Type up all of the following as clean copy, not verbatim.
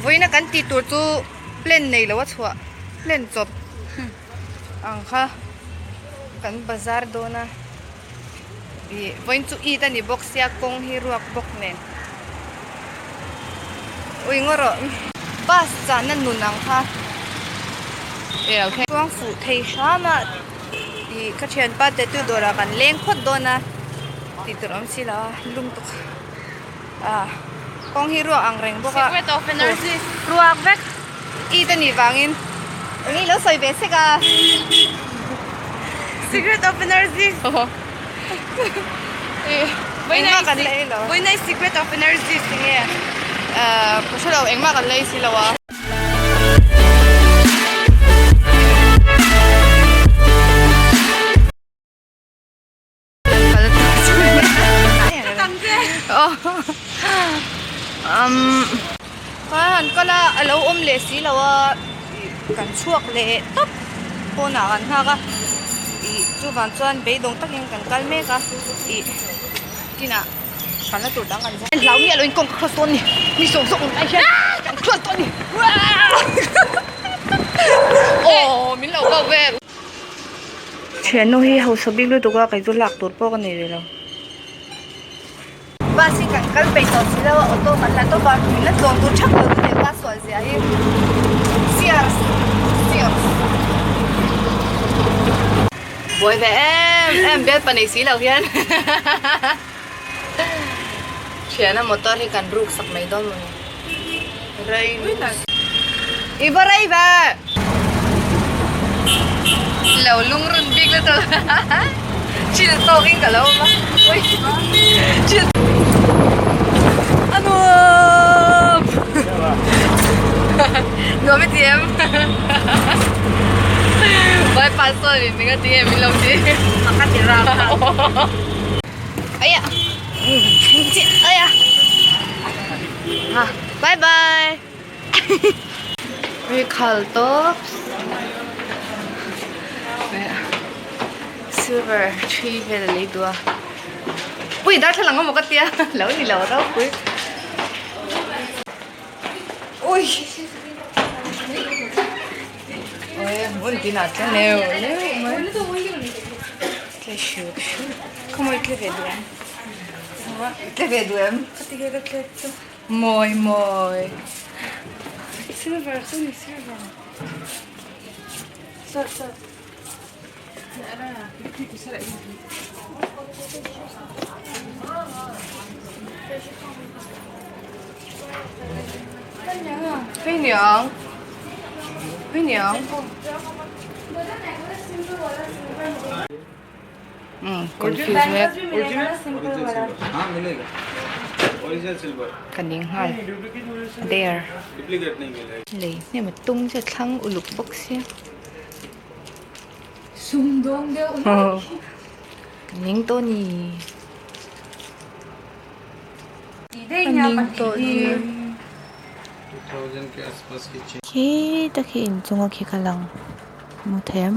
Vawiina kan tih tur chu plan nei lo a chhuah plan chawp ang kha kan bazar dawn a ih vawiin chu it a ni bawk sia kawng hi ruak bawk nen ui ngaw rawh bus chahna nun ang kha chuang fuh thei hram a ih ka thianpa tattoo dawrah kan leng phawt dawn a tih tur a awm si lo a lum tawk. Ah kawng hi ruak ang reng bawk a Secret of energy ruak vek it a nih vangin eng i lo sawi ve sek a Secret of energy engmah kan la ei lo Vawiinai secret of energy ti nge ah ka hre lo engmah kan la ei si lo a. Han kal a a lo awm leh si lo a kan chhuak leh tawp pawnah kan nghak a ih chuvang chuan beidawng takin kan kal mek a ih kinah kalna tur dang kan zawng hlau miah loin kawng ka cross dawn a ni mi zawng zawng awm lai hian kan cross dawn a ni aw min lo kau vel. Thiannu hi hausa bik lutuk a kei chu lak tur pawh ka nei ve lo. Bus hi kan kal peih tawh si lo a auto kan la tawp a min la tlawn tur thak lo chu he bus sual zia hi Sears Sears Buai ve em em bialpa nei si lo hian Thiana motor hi kan ruk sak mai dawn maw ni Rei I va rei ve! Lo lungrun bik lutuk Chill tawk in ka lo awm a Ui Chill A nuam Nuam i ti em Vai pa sawn in eng a ti nge min lo ti Ka ti ram Aya Aya Bye bye Mi khal tawp silver tree vel a lei duh a pui darthlalang emaw ka tia lo ni lo ropui ui ui hmun tin ah chuan neuh neuh mai tle hriu hriu khaw mawi tle ve duh em tle ve duh em Mawi mawi. Silver chu ni silver. Sir sir. Hei niang. Hei niang. Confuse mek ka ning nghal there lei hnem a tung chu a thlang uluk bawk sia ka ning tawh a ni ka ning tawh a ni khi takhi inchunga khi ka lang hmu thei em.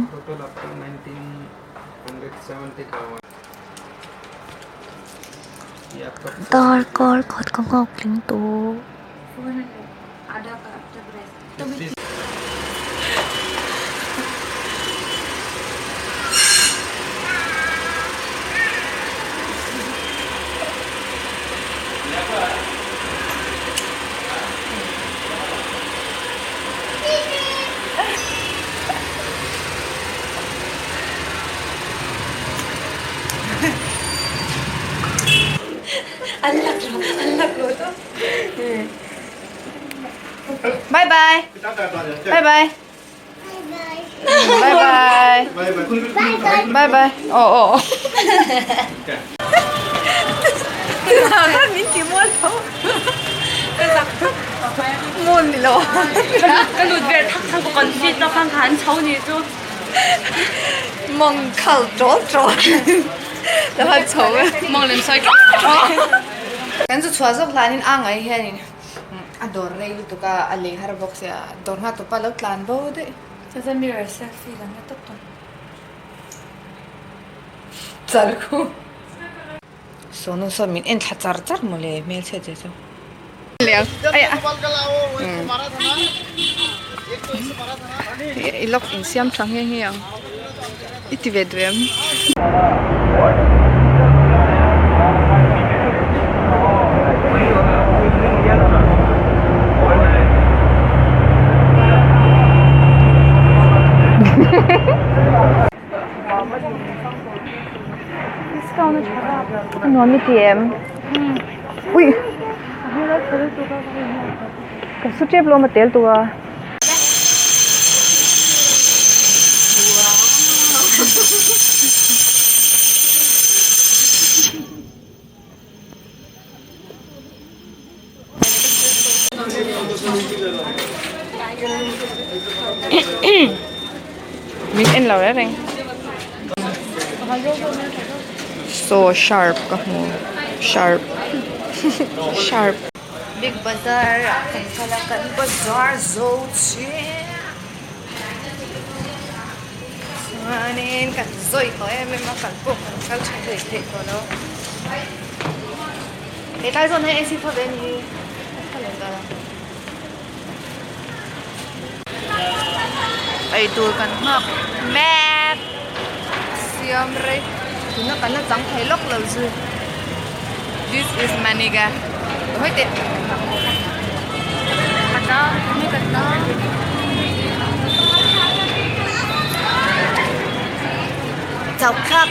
Darkar khat ka nghak tling tawh. Bye bye. Bye bye. Bye bye. Bye bye. Oh oh. Min ti mual tho. Mual ni lo. Ka lut vel thak thak bawk an fit na khan khan chho ni chu. Mong khal chawl chawl. Ta han chho. Mong lem sawi chawl chawl. Kan chu chhuah zawk hlanin a ngai hianin a dawr rei lutuk a, a lei har bawk sia, dawr nghak tawpa lo tlan bo daih. Chuan mirror selfie kan la tawp tawp. Chal khu. Sawnu sawn min en thla char char mawle hmelchhiat zia chu. I lock insiam tha nghe nghe ang i ti ve duh em? Nuam i ti em? Ui! Ka su tep lawm a tel tawh a. Min en lo reng reng. Saw sharp ka hmu sharp sharp. Big Bazaar ah kan kal a kan bazar zo chiah chuanin kan zawi tawh em em a kal pawh kan kal tha hlei theih tawh lo. He tlai zawn hian AC thaw ve a ni hi ka lem ta lo. Eitur kan nghak mek siam rei tuna kan la chang thei lawk lo chu this is Maniga hawi teh chauh thlak.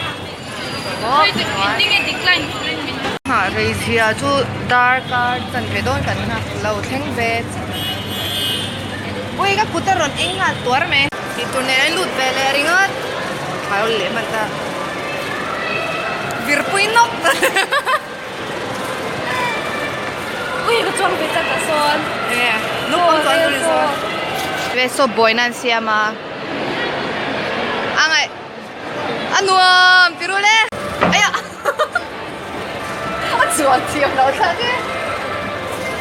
Nghah rei zia chu darkar chanve dawn kan nghak lo thleng ve ui ka kut a rawn eng nghal tuar mai tih tur nen a lut ve leh ringawt a lo leh hman ta virpui nawk ui ka chuang ve chak a sawn naupang chuan tur in sawn ve saw buaina an siam a a ngaih. A nuam ti rul e. Aiah a chuan thiam loh thlak e.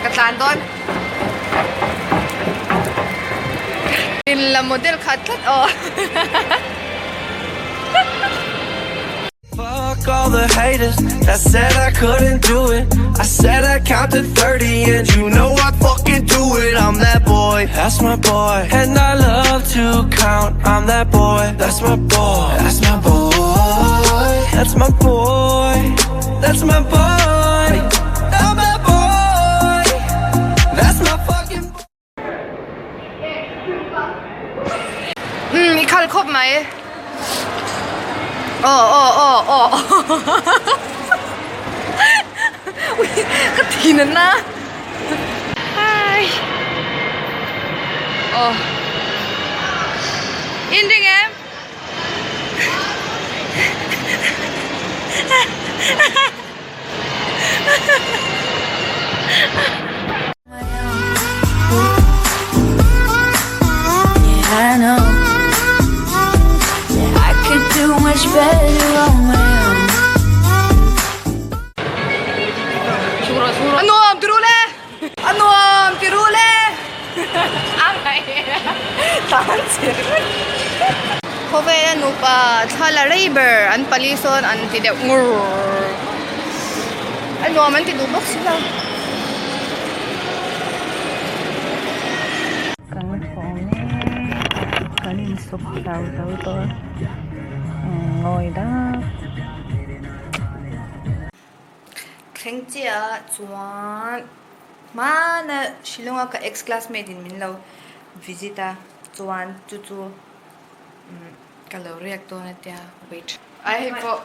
Ka tlan dawn. In la model khat tlat aw. Fuck all the haters that said I couldn't do it. I said I count to 30 and you know I fucking do it. I'm that boy, that's my boy. And I love to count. I'm that boy, that's my boy, that's my boy, that's my boy, that's my boy, I'm that boy, that's my fucking boy. Umm i khal khawp mai aw aw aw aw ui ka thin a na hi aw in ring em A nuam ti rul e! A nuam ti rul e! A ngaih tan che ringawt. Khawvela nupa thla la rei ber an pali sawn an ti deuh ngur. A nuam an ti duh bawk si lo. Kan thawm mek kan insawp hlau zo tawh a ngawi dak. Thleng chiah chuan hmana Shillong a ka ex classmate in min lo visit a chuan chu chu ka lo riak dawn a tia wait. Ai hei pawh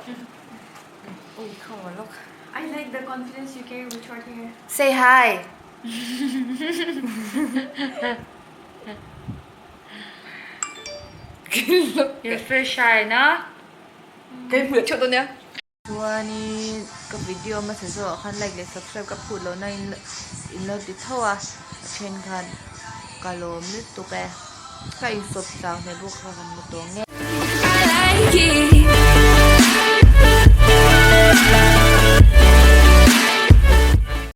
ui kha maw lawk. I like the confidence you carry with short hair. Say hi. You're very shy na? Ka hmuh theuh dawn nia. Chuanin ka video hmasa zawhah khan like leh subscribe ka phut lohna in in lo ti tho a, a then khan ka lawm lutuk e. Ka insawp chau hle bawk kha kan hmu tawh nge.